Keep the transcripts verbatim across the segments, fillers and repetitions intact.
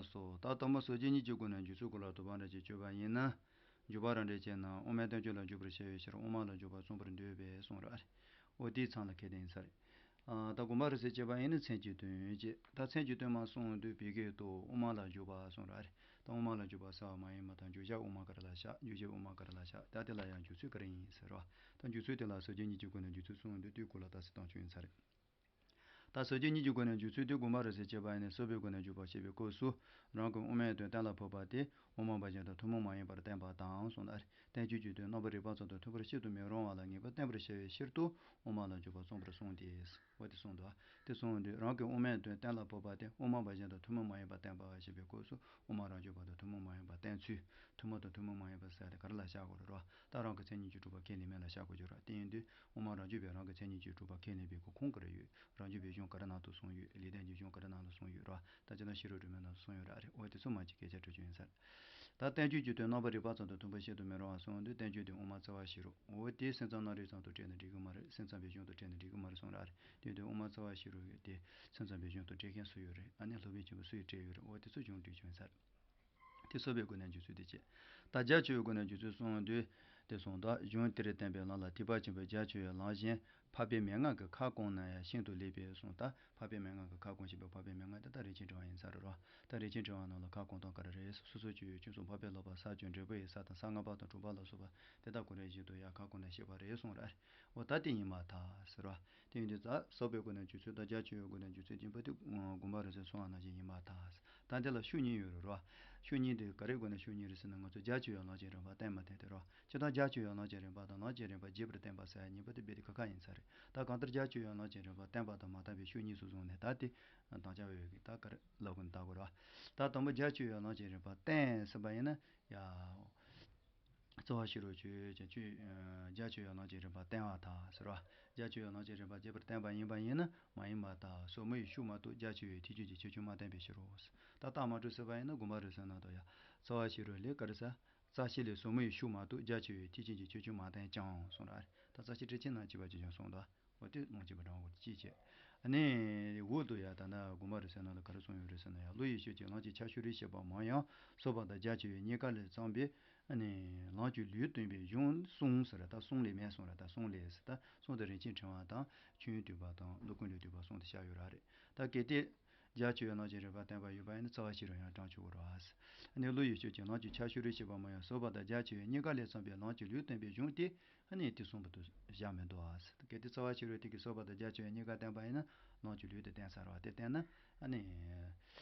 སོ། ད་དང་པོ་ཟབ་ཆོས་གཉིས་ཀྱི་སྒོ་ནས་འཇུག་ཚུལ་སྐོར་ལ་དོགས་པ་འདྲ་ཅིག་གཅོད་པ་ཡིན་ན། འཇུག་པ་རང་འགྲེལ་བྱས་ན་དབུ་མའི་བསྟན་བཅོས་ལ་འཇུག་པར་བྱ་བའི་ཕྱིར་དབུ་མ་ལ་འཇུག་པ་བརྩམས་པར་འདོད་པས་གསུངས་ར། འོ་དེའི་མཚམས་ལ་ཁས་ལེན་ས་རེད། ཨ། ད་དགོངས་པ་རིང་བསྲེལ་བྱས་པ་ཡིན་ན་མཚན་གྱི་དོན་བྱས། ད་མཚན་གྱི་དོན་མ་གསུངས་དུས་བོད་སྐད་དུ་དབུ་མ་ལ་འཇུག་པ་གསུངས་ར། ད་དབུ་མ་ལ་འཇུག་པ་ཟེར་བ་མ་ཡིན་པ་དང་འཇུག་བྱ་དབུ་མ་ག་རེ་ལ་བཞག་འཇུག་བྱེད་དབུ་མ་ག་རེ་ལ་བཞག་ད་དེ་ལ་ཡང་འཇུག་ཚུལ་ག་རེ་ཡིན་ཟེར་བ། ད་འཇུག་ཚུལ་དེ་ལ་ཟབ་ཆོས་གཉིས་ཀྱི་སྒོ་ནས་འཇུག་ཚུལ་གསུངས་དུས་དེའི་སྐོར་ལ་ད་གཟིགས་སྟངས་བྱུང་ཡིན་ས་རེད། ད་ཟབ་ཆོས་གཉིས་ཀྱི་སྒོ་ནས་འཇུག་ཚུལ་དེ་དགོངས་པ་རིང་བསྲེལ་བྱས་པ་ཡིན་ན་ཟབ་པའི་སྒོ་ནས་འཇུག་པ་ཞེས་པའི་སྐབས་སུ་རང་གི་དབུ་མའི་དོན་གཏན་ལ་ཕབ་པ་དེ་དབུ་མ་པ་གཞན་དང་ཐུན་མོང་མ་ཡིན་པར་བསྟན་པ་དང་གསུངས་ལ། བསྟན་བཅོས་ཀྱི་དོན་རྣམ་པར་རིག་པ་ཙམ་དུ་ཐུབ་པར་བཤད་དུ་མི་རུང་བ་ལ་ངེས་པར་བསྟན་པར་བྱ་བའི་ཕྱིར་དུ་དབུ་མ་ལ་འཇུག་པ་བརྩམས་པར་གསུངས་ཏེ། འོ་དེ་གསུངས་འདུག་དེ་གསུངས་དུས་རང་གི་དབུ་མའི་དོན་གཏན་ལ་ཕབ་པ་དེ་དབུ་མ་པ་གཞན་དང་ཐུན་མོང་མ་ཡིན་པར་བསྟན་པ་ཞེས་པའི་སྐབས་སུ་དབུ་མ་རང་རྒྱུད་པ་དང་ཐུན་མོང་མ་ཡིན་པར་བསྟན་ཚུལ། ཐུན་མོང་དང་ཐུན་མོང་མ་ཡིན་པ་ཟེར་ཏེ་ག་རེ་ལ་བཞག་དགོས་རེད་རོ། ད་རང་གི་མཚན་ཉིད་ཀྱིས་གྲུབ་པ་ཁས་ལེན་མིན་ལ་བཞག་དགོས་ཀྱི་རེད། དེ་ཡིན་དུས་དབུ་མ་རང་རྒྱུད་པས་རང་གི་མཚན་ཉིད་ཀྱིས་གྲུབ་པ་ཁས་ལེན་པའི་གོ་ཁུངས་ག་རེ་ཡོད། རང་རྒྱུད་པའི་གཞུང་ག་རེ་ནང་དུ་གསུངས་ཡོད། ལེགས་ལྡན་གྱི་གཞུང་ག་རེ་ནང་ལ་གསུངས་ཡོད་རོ། ད་ཅི་ན་ཤེས་རབ་སྒྲོན་མེ་ནང་དུ་གསུངས་ཡོད་ར་རེད། འོ་དེ་ཚོ་མ་གཅིག་སྐད་ཆ་དྲི་རྒྱུ་ཡིན་ས་རེད། ད་བསྟན་བཅོས་ཀྱི་དོན་རྣམ་པར་རིག་པ་ཙམ་དུ་མཐུན་པར་བཤད་དུ་མི་རུང་བ་གསུངས་དུས་བསྟན་བཅོས་དེ་དབུ་མ་རྩ་བ་ཤེས་རབ། འོ་དེ་སེམས་ཙམ་རྣམ་རིག་ཙམ་དུ་བཀྲལ་ནས་འགྲིག་གི་མ་རེད། སེམས་ཙམ་པའི་གཞུང་དུ་བཀྲལ་ནས་འགྲིག་གི་མ་རེད་གསུངས་ར་རེད། དེ་དུས་དབུ་མ་རྩ་བ་ཤེས་རབ་ཡོད་དེ་སེམས་ཙམ་པའི་གཞུང་དུ་བཀྲལ་མཁན་སུ་ཡོད་རེད། ཨ་ནི་སློབ་དཔོན་ཆེན་པོ་སུ་ཡིས་བཀྲལ་ཡོད་རེད། འོ་དེ་ཚོ་གཞུང་དྲི་རྒྱུ་ཡིན་ས་རེད། དེ་ཟབ་པའི་སྒོ་ནས་འཇུག་ཚུལ་དེ་བྱས། ད་རྒྱ་ཆོས་པའི་སྒོ་ནས་འཇུག་ཚུལ་གསུངས་དུས་དེ་གསུངས། ད་གཞུང་དེར་བསྟན་པའི་ལམ་ལ་ཐེག་པ་ཆེན་པོའི་རྒྱ་ཆོས་པའི་ལམ་གཞན་འཕགས་པའི་མན་ངག་གི་ཁ་སྐོང་ན་ཡང་ཤིན་ཏུ་ལེགས་པས་གསུངས། ད་འཕགས་པའི་མན་ངག་གི་ཁ་སྐོང་ཞེས་པའི་འཕགས་པའི་མན་ངག་དེ་ད་རིན་ཆེན་ཕྲེང་བ་ཡིན་ས་རེད་རོ། ད་རིན་ཆེན་ཕྲེང་བ་ནང་ལ་ཁ་སྐོང་སྟངས་ག་རེ་རེད། སོ་སོ་སྐྱེ་བོའི་ཁྱིམ་སོགས་འཕགས་པའི་ལོག་པ་ས་བཅུ་འབྲས་བུ་ཡི་ས་དང་ས་ལྔ་པ་དང་དྲུག་པ་ལ་སོགས་པ་དེ་དག་ཀུན་རེ་བཞིན་དུ་ཡང་ཁ་སྐོང་ནས་བཤད་པ་རེད་གསུངས་ར། འོ་ད་དེ་ཡིན་མ་ཐག་ཟེར་བ། དེ་ཡིན་དུས་ད་ཟབ་པའི་སྒོ་ནས་འཇུག་ཚུལ་དང་རྒྱ་ཆོས་པའི་སྒོ་ནས་འཇུག་ཚུལ་གཉིས་པོ་དེ་དགོངས་པ་རིང་བསྲེལ་སོང་བ་ནང་བཞིན་ཡིན་མ་ཐག་ཟེར། ད་འདི་ལ་ཤུགས་གཉིས་ཡོད་རེད་རོ། ཤུགས་གཉིས་དེ་ག་རེའི་སྒོ་ནས་ཤུགས་གཉིས་རེད་ཟེར་ན་ང་ཚོ་རྒྱ་ཆོས་པའི་ལམ་གྱི་རིམ་པ་བསྟན་མ་བསྟན་དེ་རོ། སྤྱིར་བཏང་རྒྱ་ཆོས་པའི་ལམ་གྱི་རིམ་པ་དང་ལམ་གྱི་རིམ་པ་རྒྱས་པར་བསྟན་པ་ཟེར་ཡ་གཉིས་པོ་དེ་རྦད་དེ་ཁ་ཁ་ཡིན་ས་རེད། ད་གང་ལྟར་རྒྱ་ཆོས་པའི་ལམ་གྱི་རིམ་པ་བསྟན་པ་དང་མ་བསྟན་པའི་ཤུགས་གཉིས་སུ་བཟུང་ནས་ད་དེ་དམ་བཅའ་བའི་ད་ག་རེ་ལབ་དགོས་ན་ད་གོ་རོ། ད་དང་པོ་རྒྱ་ཆོས་པའི་ལམ་གྱི་རིམ་པ་བསྟན་ཟེར་བ་ཡིན་ན། ཡ། རྩ་བ་ཤེས་རབ་ཆོས་ཅན། ཆོས། རྒྱ་ཆོས་པའི་ལམ་གྱི་རིམ་པ་བསྟན་པ་དང་ཟེར་བ། རྒྱ་ཆོས་པའི་ལམ་གྱི་རིམ་པ་རྒྱས་པར་བསྟན་པ་ཡིན་པ་ཡིན་ན་མ་ཡིན་པ་དང་ཟབ་མོ་ཡི་ཤུགས་མ་གཏོགས་རྒྱ་ཆོས་པའི་ཐེག་ཆེན་གྱི་ཁྱད་ཆོས་མ་བསྟན་པའི་ཕྱིར་རོ། ད་རྟགས་མ་གྲུབ་ཟེར་བ་ཡིན་ན་དགོངས་པ་རིང་བསྲེལ་ནང་དུ་ཡང་རྩ་བ་ཤེས་རབ་ལས་ག་རེ་ཟེར། རྩ་ཤེ་ལས་ཟབ་མོ་ཡི་ཤུགས་མ་གཏོགས་རྒྱ་ཆོས་པའི་ཐེག་ཆེན་གྱི་ཁྱད་ཆོས་མ་བསྟན་ཀྱང་གསུངས་ར། ད་རྩ་ཤེ་ཊཱིཀ་ཆེན་ནང་གཅིག་པ་གཅིག་ཀྱང་གསུངས་འདུག་འོ་དེ་ལོངས་སྤྱོད་པ་དྲང་པོ་ཅིག་བྱས། ཨ་ནི་འོག་ཏུ་ཡང་ད་ལྟ་དགོངས་པ་རིང་བསྲེལ་ནང་ལ་ག་རེ་གསུངས་ཡོད་རེད་ཟེར་ན་ཡང་བློ་ཡི་ཤུགས་ཀྱིས་ལམ་གྱི་ཆ་ཤས་རེ་བཤད་པ་མང་ཡང་ཟབ་པ་དང་རྒྱ་ཆེ་བའི་གཉིས་ཀ་ལས་བརྩམས་པའི་ཨ་ནི་ལམ་གྱི་ལུས་སྟོན་པའི་གཞུང་གསུམ་ཟེར། ད་གསུམ་ལས་མེད་གསུངས་ར། ད་གསུམ་ལས་ཟེར། ད་གསུམ་དུ་རིན་ཆེན་ཕྲེང་བ་དང་ཆོས་དབྱིངས་བསྡུས་པ་དང་ཀླུ་ཀུན་ལས་བསྡུས་པ་གསུམ་དུ་བཤད་ཡོད་ར་རེད། ད་གལ་ཏེ། རྒྱ་ཆེ་བའི་ལམ་གྱི་རིམ་པ་བསྟན་པ་ཡོད་པ་ཡིན་ན་རྩ་བ་ཤེས་རབ་ཡང་དྲང་ཆོག་གི་རེད་བ། ཨ་ནི་བློ་ཡི་ཤུགས་ཀྱིས་ལམ་གྱི་ཆ་ཤས་རེ་བཤད་པ་མང་ཡང་ཟབ་པ་དང་རྒྱ་ཆེ་བའི་གཉིས་ཀ་ལས་བརྩམས་པའི་ལམ་གྱི་ལུས་སྟོན་པའི་གཞུང་དེ་ཨ་ནི་དེ་གསུམ་པོ་དུ་བཞག་མི་འདུག་བ། གལ་ཏེ་རྩ་བ་ཤེས་རབ་དེ་གིས་ཟབ་པ་དང་རྒྱ་ཆེ་བའི་གཉིས་ཀ་བསྟན་པ་ཡིན་ན་ལམ་གྱི་ལུས་དེ་བསྟན་ཚར་བ་དེ་བསྟན་ན་ཨ་ནི་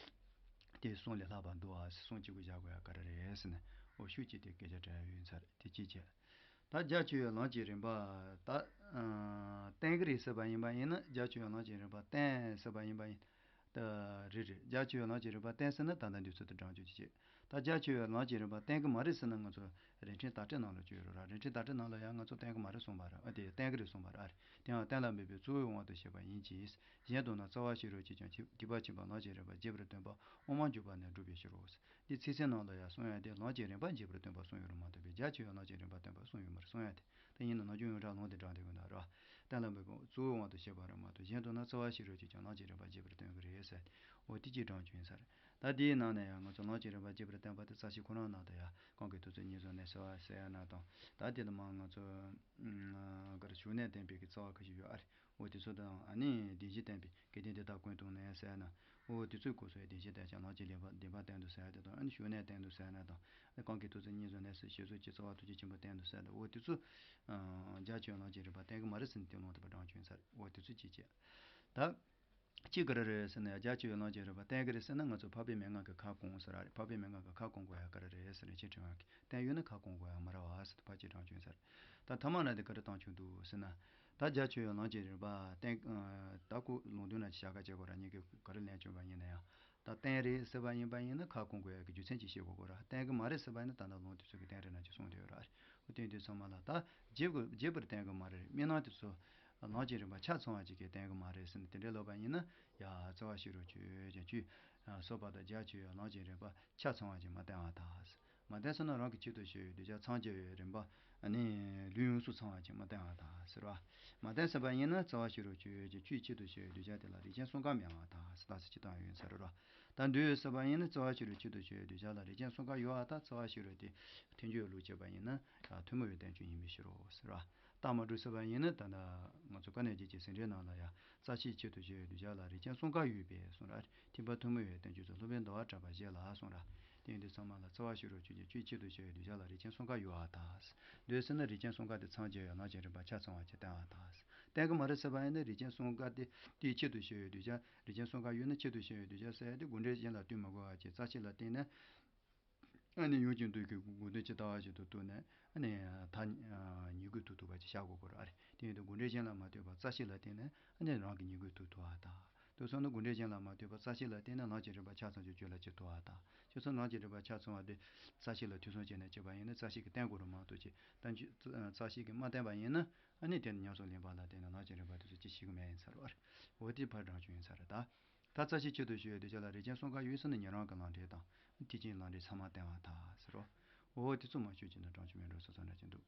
དེ་གསུམ་ལས་ལྷག་པ་འདུག་བ། གསུམ་གཅིག་པུ་བཞག་དགོས་ཡ་ག་རེ་རེད་ཟེར་ན། འོ་ཤུགས་གཅིག་དེ་སྐད་ཆ་དྲི་ཡ་ཡོད་ཚར་དེ་གཅིག་བྱས། ད་རྒྱ་ཆེ་བའི་ལམ་གྱི་རིམ་པ་ད་བསྟན་གྱི་རེད་ཟེར་བ་ཡིན་པ་ཡིན་ན། རྒྱ་ཆེ་བའི་ལམ་གྱི་རིམ་པ་བསྟན་ཟེར་བ་ཡིན་པ་ཡིན། ད་རེད་རེད། རྒྱ་ཆེ་བའི་ལམ་གྱི་རིམ་པ་བསྟན་ཟེར་ན་ད་ལྟ་འདི་ཚོ་དང་འདྲ་འཇོག་ཅིག་བྱེད། ད་རྒྱ་ཆེ་བའི་ལམ་གྱི་རིམ་པ་བསྟན་གྱི་མ་རེད་ཟེར་ན་ང་ཚོ་རིན་ཕྲེང་དག་ཕྲད་ནང་ལ་བཅུག་ཡོད་རེད་ར། རིན་ཕྲེང་དག་ཕྲད་ནང་ལ་ཡང་ང་ཚོ་བསྟན་གྱི་མ་རེད་གསུངས་པ་རེད། ཨ་དེ་བསྟན་གྱི་རེད་གསུངས་པ་རེད། ཨ་རེད། དེའང་གཏན་ལ་འབེབས་པའི་གཙོ་བོའི་དབང་དུ་བྱས་པ་ཡིན་གྱི། གཞན་དུ་ན་རྩ་བ་ཤེས་རབ་ཀྱིས་ཀྱང་ཐེག་པ་ཆེན་པོའི་ལམ་གྱི་རིམ་པ་རྒྱས་པར་སྟོན་པ་དབུ་མ་འཇུག་པ་ནས་སྒྲུབ་པའི་ཕྱིར་རོ། འདི་ཚིག་ཟིན་ནང་ལ་ཡང་གསུང་ཡ་དེ་ལམ་གྱི་རིམ་པ་རྒྱས་པར་སྟོན་པ་གསུངས་ཡོད་རེད་མ་གཏོགས་པའི་རྒྱ་ཆེ་བའི་ལམ་གྱི་རིམ་པ་སྟོན་པ་གསུངས་ཡོད་མ་རེད། གསུང་ཡ་དེ་ད་ཡིན་ན་ནམ་རྒྱུན་ཡོངས་གྲགས་ལུང་དེ་དྲངས་བསྡད་ཡོད་ན་རེད་བ། གཏན་ལ་འབེབས་པའི་གཙོ་བོའི་དབང་དུ་བྱས་པ་རེད་མ་གཏོགས་གཞན་དུ་ན་རྩ་བ་ཤེས་རབ་ཀྱིས་ཀྱང་ལམ་གྱི་རིམ་པ་རྒྱས་པར་སྟོན་གྱི་རེད་ཟེར། འོ་དེ་གཅིག་དྲངས་བྱུང་ཡིན་ས་རེད། ད་དེའི་ནང་ནས་ཡང་ང་ཚོ་ལམ་གྱི་རིམ་པ་རྒྱས་པར་སྟོན་པ་དེ་རྩ་ཤེ་ཁོ་རང་ནང་དུ་ཡང་གང་གིས་ཐུགས་བརྩེ་ཉེར་བཟུང་ནས་ཟེར་བ་ཟེར་ཡ་ན་དང་། ད་དེ་ལ་མ་ང་ཚོ་གར་ཞུགས་གནས་བསྟན་པའི་གི་རྩ་བ་ཁ་ཤས་ཡོད་ཨ་རེད། འོ་དེ་ཚོ་དང་ཨ་ནི་བདེན་བཞི་བསྟན་པའི་སྐལ་ལྡན་དེ་དག་ཀུན་སྟོན་ནས་ཟེར་ན། འོ་དེ་ཚོའི་སྐོར་སོགས་བདེན་བཞི་བསྟན་ཅིང་ལམ་གྱི་ལེགས་པ་བདེན་པ་བསྟན་འདུག་ཟེར་ཡ་དེ་དང་ཨ་ནི་ཞུགས་གནས་བསྟན་འདུག་ཟེར་ན་དང་། ཨ་ནི་གང་གིས་ཐུགས་བརྩེ་ཉེར་བཟུང་ནས་ཟེར་ཞེས་སོགས་ཀྱི་རྩ་བ་ཐུགས་རྗེ་ཆེན་པོ་བསྟན་འདུག་ཟེར་ན། འོ་དེ་ཚོ་རྒྱ་ཆེ་བའི་ལམ་གྱི་རིམ་པ་བསྟན་གྱི་མ་རེད་ཟེར་ནས་དེ་ལུང་དུ་པ་དྲངས་བྱུང་ཡིན་ས་རེད། འོ་དེ་ཚོ་གཅིག་བྱས། ད་གཅིག་ག་རེ་རེད་ཟེར་ན་ཡང་རྒྱ་ཆེ་བའི་ལམ་གྱི་རིམ་པ་བསྟན་གྱི་རེད་ཟེར་ན་ང་ཚོ་འཕགས་པའི་མན་ངག་གི་ཁ་སྐོང་ཟེར་ར་རེད། འཕགས་པའི་མན་ངག་གི་ཁ་སྐོང་དགོས་ཡ་ག་རེ་རེད་ཟེར་ན་ཆེ་ཕྲེང་བ་གིས་བསྟན་ཡོད་ན་ཁ་སྐོང་དགོས་ཡ་མ་རེད་བ་ཟེར་དུ་ཕར་གཅིག་དྲངས་བྱུང་ཡིན་ས་རེད། ད་ཐ་མ་ན་དེ་ག་རེ་བཏང་བྱུང་འདུག་ཟེར་ན། ད་རྒྱ་ཆེ་བའི་ལམ་གྱི་རིམ་པ་བསྟན། ད་ཁོ་ལུང་དོན་ན་བྱ་དགའ་བྱེད་དགོས་ར་གཉིས་ཀྱིས་ག་རེ་ལན་བྱུང་བ་ཡིན་ན་ཡང་། ད་བསྟན་རེད་ཟེར་བ་ཡིན་པ་ཡིན་ན་ཁ་སྐོང་དགོས་ཡ་གི་རྒྱུ་མཚན་ཅིག་ཤེས་དགོས་གོ་ར། བསྟན་གྱི་མ་རེད་ཟེར་བ་ཡིན་ན་ད་ལྟ་ལུང་དེ་ཚོ་གི་བསྟན་རེད་ན་ཅིག་གསུངས་བསྡད་ཡོད་ར། འོ་དེ་དུས་ཚང་མ་ལ་ད་རྒྱས་དགོས་རྒྱས་པར་བསྟན་གྱི་མ་རེད། དམིགས་རྣམ་དེ་ཚོ་ལམ་གྱི་རིམ་པ་ཆ་ཚང་བ་ཅིག་གིས་བསྟན་གྱི་མ་རེད་ཟེར་ན་དེ་འདྲའི་ལབ་པ་ཡིན་ན་ཡ་རྩ་བ་ཤེས་རབ་ཆོས་ཅན་ཆོས་ཟབ་པ་དང་རྒྱ་ཆེ་བའི་ལམ་གྱི་རིམ་པ་ཆ་ཚང་བ་ཅིག་མ་བསྟན་པ་དང་། མ་བསྟན་ཟེར་ན་རང་གི་ཆེད་དུ་བྱས་པའི་གདུལ་བྱ་འཚང་རྒྱ་བའི་རིམ་པ་ཨ་ནི་ལུས་ཡོངས་སུ་ཚང་བ་ཅིག་མ་བསྟན་པ་དང་ཟེར་བ། མ་བསྟན་ཟེར་བ་ཡིན་ན་རྩ་བ་ཤེས་རབ་ཆོས་ཅན་ཆོས་ཆེད་དུ་བྱས་པའི་གདུལ་བྱ་དེ་ལ་རིགས་ཅན་གསུམ་ཀ་མེད་པ་དང་ཟེར་ད་ཟེར་ཅིག་བཏང་ཡོད་ཟེར་རོ། ད་ ད་འདོད་ཟེར་བ་ཡིན་ན་རྩོལ་བ་ཤེས་རབ་ཆེད་དུ་གཞོལ་བའི་གདུལ་བྱ་ལ་རིགས་ཅན་གསུམ་ཀ་ཡོད་པར་ཐལ། རྩོལ་བ་ཤེས་རབ་དེ་ཐལ་འགྱུར་ལུགས་བྱས་པ་ཡིན་ན་ཐུན་མོང་བའི་བསྟན་བཅོས་ཡིན་པའི་ཕྱིར་རོ་ཟེར་བ། རྟགས་མ་གྲུབ་ཟེར་བ་ཡིན་ན་ད་ལྟ་ང་ཚོ་དཀའ་གནད་ཀྱི་ཅིག་ཟིན་བྲིས་ནང་ལ་ཡང་རྩོལ་བ་ཤེས་ཆེད་དུ་གཞོལ་བའི་གདུལ་བྱ་ལ་རིགས་ཅན་གསུམ་ཀ་ཡོད་པས་གསུངས་ར། ཐེག་པ་ཐུན་མོང་བའི་བསྟན་བཅོས་སུ་སློབ་དཔོན་ཟླ་བ་གྲགས་པ་བཞེད་ལ་གསུངས་ར། དེ་ཡིན་དུས་ཚང་མ་ལ་རྩོལ་བ་ཤེས་རབ་ཆོས་ཀྱི་ཆོས་ཆེད་དུ་གཞོལ་བའི་གདུལ་བྱ་ལ་རིགས་ཅན་གསུམ་ཀ་ཡོད་པར་ཐལ། འདོད་ཟེར་ན་རིགས་ཅན་གསུམ་ཀ་དེ་ཚང་བྱས་ཡོད་ལམ་གྱི་རིམ་པ་ཆ་ཚང་བ་ཅིག་བསྟན་པར་ཐལ། བསྟན་གྱི་མ་རེད་ཟེར་བ་ཡིན་ན་རིགས་ཅན་གསུམ་ཀ་དེ་དེའི་ཆེད་དུ་གཞོལ་བའི་གདུལ་བྱ། རིགས་ཅན་གསུམ་ཀ་ཡོད་ན་ཆེད་དུ་གཞོལ་བའི་གདུལ་བྱ་ཟེར་ཡ་དེ་དགོངས་འགྲེལ་གཞན་ལ་ལྟོས་མ་དགོས་པ་ཅིག་རྩོལ་བ་ཤེས་ལ་བརྟེན་ནས། ཨ་ནི་ཡོངས་ཀྱི་འདུ་ཤེས་ཀྱི་སྒོ་ནས་ཇི་ལྟ་བ་བཞིན་དུ་རྟོགས་ནས། ཨ་ནི་ཐ་སྙད་ཀུན་ཐུབ་ཐུབ་པ་ཅིག་བཞག་དགོས་པ་རེད། ཨ་རེ། དེ་ཡིན་དུས་དགོངས་འགྲེལ་གཞན་ལ་མ་ལྟོས་པར་རྩོལ་བ་ཤེས་ལ་བརྟེན་ནས་ཨ་ནི་རང་གི་ཉིང་ཁུ་ཐུག་ཐུབ་པར་ཐལ། དེ་སོང་ན་དགོངས་འགྲེལ་གཞན་ལ་མ་ལྟོས་པར་རྩོལ་བ་ཤེས་ལ་བརྟེན་ནས་ལམ་གྱི་རིམ་པ་ཆ་ཚང་ཅིག་རྒྱུད་ལ་སྐྱེ་ཐུབ་པར་ཐལ། ཁྱོད་ཚོ་ལམ་གྱི་རིམ་པ་ཆ་ཚང་བ་དེ་རྩོལ་བ་ཤེས་ལ་ཐོས་བསམ་བྱས་ནས་བྱས་པ་ཡིན་ན་རྩོལ་བ་ཤེས་ཀྱིས་བརྟན་དགོས་རེད་མ་གཏོགས་ཅིག་ད་རྩོལ་བ་ཤེས་ཀྱིས་མ་བརྟན་པ་ཡིན་ན་ཨ་ནི་དེ་ནི་ཉམས་སུ་ལེན་པ་ལ་བརྟེན་ནས་ལམ་གྱི་རིམ་པ་དེ་ཚོ་ཅི་ཞིག་མེད་ཡིན་ས་རེད། འོ་དེ་ཕར་དྲང་བྱུང་ཡིན་ས་རེད་ད། ད་རྩོལ་བ་ཤེས་ཆེད་དུ་གཞོལ་བའི་གདུལ་བྱ་ལ་རིགས་ཅན་གསུམ་ཀ་ཡོད་ཟེར་ན་ཉན་རང་གི་ལམ་འབྲས་དང་ཐེག་ཆེན་ལམ་འབྲས་ཚང་མ་བསྟན་པར་ཐལ་ཟེར་རོ། འོ་དེ་ཚོ་མ་ཤོད་ཀྱི་ན་དྲང་བྱུང་མེད་འགྲོ་སོ་སོ་འདྲ་ཅིག་འདུག